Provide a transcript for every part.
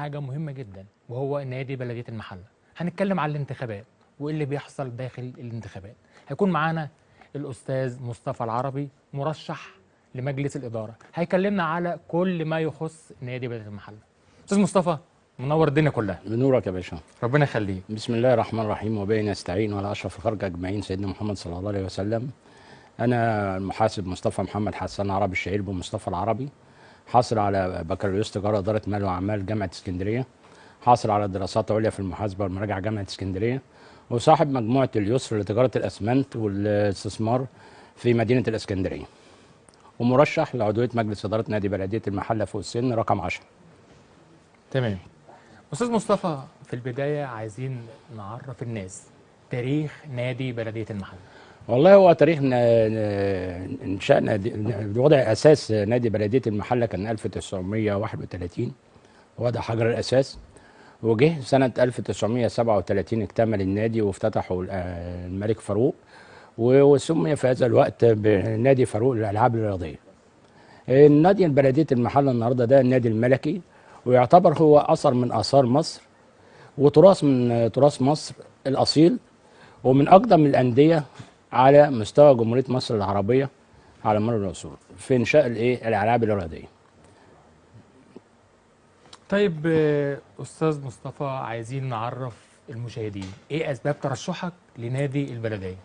حاجة مهمة جدا، وهو نادي بلدية المحلة. هنتكلم على الانتخابات وايه اللي بيحصل داخل الانتخابات. هيكون معانا الأستاذ مصطفى العربي، مرشح لمجلس الإدارة، هيكلمنا على كل ما يخص نادي بلدية المحلة. أستاذ مصطفى، منور الدنيا كلها. بنورك يا باشا. ربنا يخليك. بسم الله الرحمن الرحيم وبه نستعين وعلى اشرف الخلق اجمعين سيدنا محمد صلى الله عليه وسلم. انا المحاسب مصطفى محمد حسن عربي الشهير بمصطفى العربي، حاصل على بكالوريوس تجارة ادارة مال واعمال جامعه اسكندرية، حاصل على دراسات عليا في المحاسبة والمراجعه جامعه اسكندرية، وصاحب مجموعة اليسر لتجاره الاسمنت والاستثمار في مدينة الاسكندرية، ومرشح لعضويه مجلس ادارة نادي بلديه المحلة فوق السن رقم 10. تمام. أستاذ مصطفى، في البداية عايزين نعرف الناس تاريخ نادي بلدية المحلة. والله هو تاريخ إنشاء نادي، وضع أساس نادي بلدية المحلة كان 1931، وضع حجر الأساس، وجه سنة 1937 اكتمل النادي وافتتحه الملك فاروق، وسمي في هذا الوقت بنادي فاروق للألعاب الرياضية. النادي بلدية المحلة النهارده ده النادي الملكي، ويعتبر هو أثر من آثار مصر وتراث من تراث مصر الأصيل، ومن أقدم الأندية على مستوى جمهورية مصر العربية على مر العصور في إنشاء الألعاب الرياضية. طيب أستاذ مصطفى، عايزين نعرف المشاهدين إيه أسباب ترشحك لنادي البلدية؟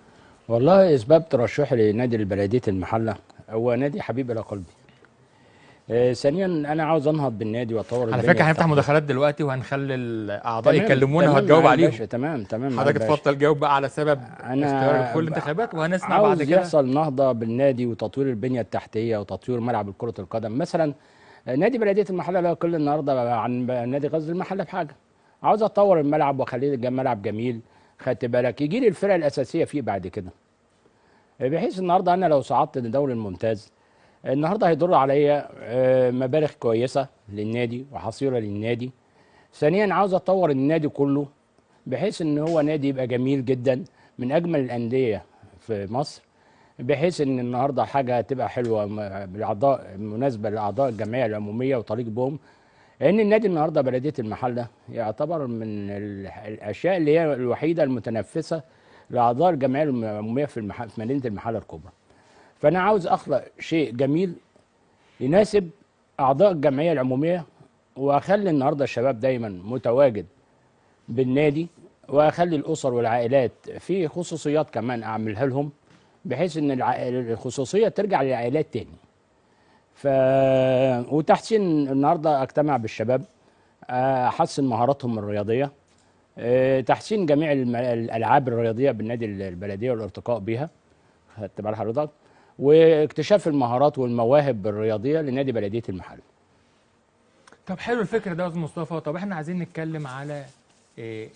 والله أسباب ترشحي لنادي بلدية المحلة، هو نادي حبيب إلى قلبي. ثانيا انا عاوز انهض بالنادي واطور. على فكرة هنفتح مداخلات دلوقتي وهنخلي الاعضاء يكلمونا وهتجاوب عليهم. تمام. حضرتك اتفضل جاوب بقى على سبب اختيارك لكل الانتخابات، وهنسمع بعد كده. عاوز يحصل نهضة بالنادي وتطوير البنية التحتية وتطوير ملعب كره القدم. مثلا نادي بلديه المحلة لا يقل النهارده عن نادي غزل المحلة بحاجة. عاوز اطور الملعب واخليه ملعب جميل، خدت بالك، يجي لي الفرق الاساسية فيه بعد كده، بحيث النهارده انا لو صعدت للدوري الممتاز النهارده هيضر عليا مبالغ كويسة للنادي وحصيله للنادي. ثانيا عاوز اطور النادي كله بحيث ان هو نادي يبقى جميل جدا، من اجمل الاندية في مصر، بحيث ان النهارده حاجة تبقى حلوة بالاعضاء، مناسبة لاعضاء الجمعية العمومية وطريق بهم. لان النادي النهارده بلديه المحلة يعتبر من الاشياء اللي هي الوحيدة المتنفسه لاعضاء الجمعية العمومية في مدينة المحلة الكبرى. فأنا عاوز أخلق شيء جميل يناسب أعضاء الجمعية العمومية، وأخلي النهاردة الشباب دايما متواجد بالنادي، وأخلي الأسر والعائلات في خصوصيات كمان أعملها لهم، بحيث إن الخصوصية ترجع للعائلات تاني. وتحسين النهاردة أجتمع بالشباب، أحسن مهاراتهم الرياضية، تحسين جميع الألعاب الرياضية بالنادي البلدية والارتقاء بيها، خدت بال حضرتك، واكتشاف المهارات والمواهب الرياضية لنادي بلديه المحلة. طب حلو الفكرة ده يا استاذ مصطفى. طب احنا عايزين نتكلم على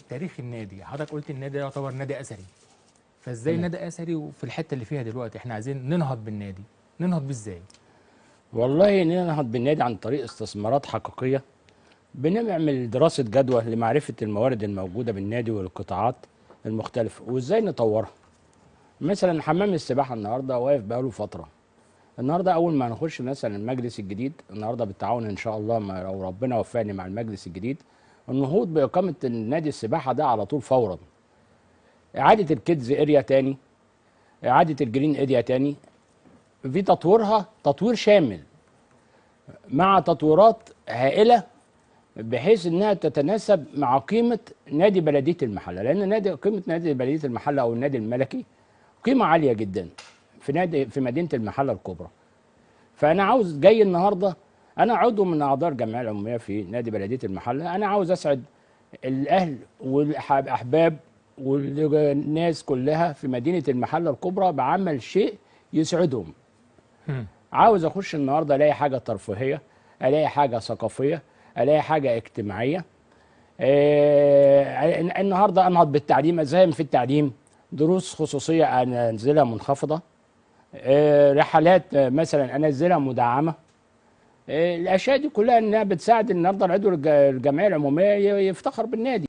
تاريخ النادي. حضرتك قلت النادي يعتبر نادي اثري، فازاي نادي اثري وفي الحتة اللي فيها دلوقتي؟ احنا عايزين ننهض بالنادي، ننهض بيه ازاي؟ والله ننهض بالنادي عن طريق استثمارات حقيقية. بنعمل دراسة جدوى لمعرفة الموارد الموجودة بالنادي والقطاعات المختلفة وازاي نطورها. مثلا حمام السباحة النهارده واقف بقاله فترة. النهارده اول ما هنخش مثلا المجلس الجديد النهارده بالتعاون ان شاء الله، لو ربنا وفقني مع المجلس الجديد، النهوض باقامة النادي السباحة ده على طول فورا. اعاده ال kids area تاني، اعاده ال green area تاني، في تطويرها تطوير شامل مع تطويرات هائلة، بحيث انها تتناسب مع قيمة نادي بلديه المحلة، لان نادي قيمة نادي بلديه المحلة او النادي الملكي قيمة عالية جدا في نادي في مدينة المحلة الكبرى. فأنا عاوز جاي النهاردة، أنا عضو من أعضاء الجمعية العمومية في نادي بلدية المحلة، أنا عاوز أسعد الأهل والأحباب والناس كلها في مدينة المحلة الكبرى بعمل شيء يسعدهم. عاوز أخش النهاردة ألاقي حاجة ترفيهية، ألاقي حاجة ثقافية، ألاقي حاجة اجتماعية. النهاردة أنهض بالتعليم، أساهم في التعليم، دروس خصوصية أنزلها منخفضة، رحلات مثلا أنزلها مدعمة. الأشياء دي كلها إنها بتساعد النهارده العضو الجمعية العمومية يفتخر بالنادي.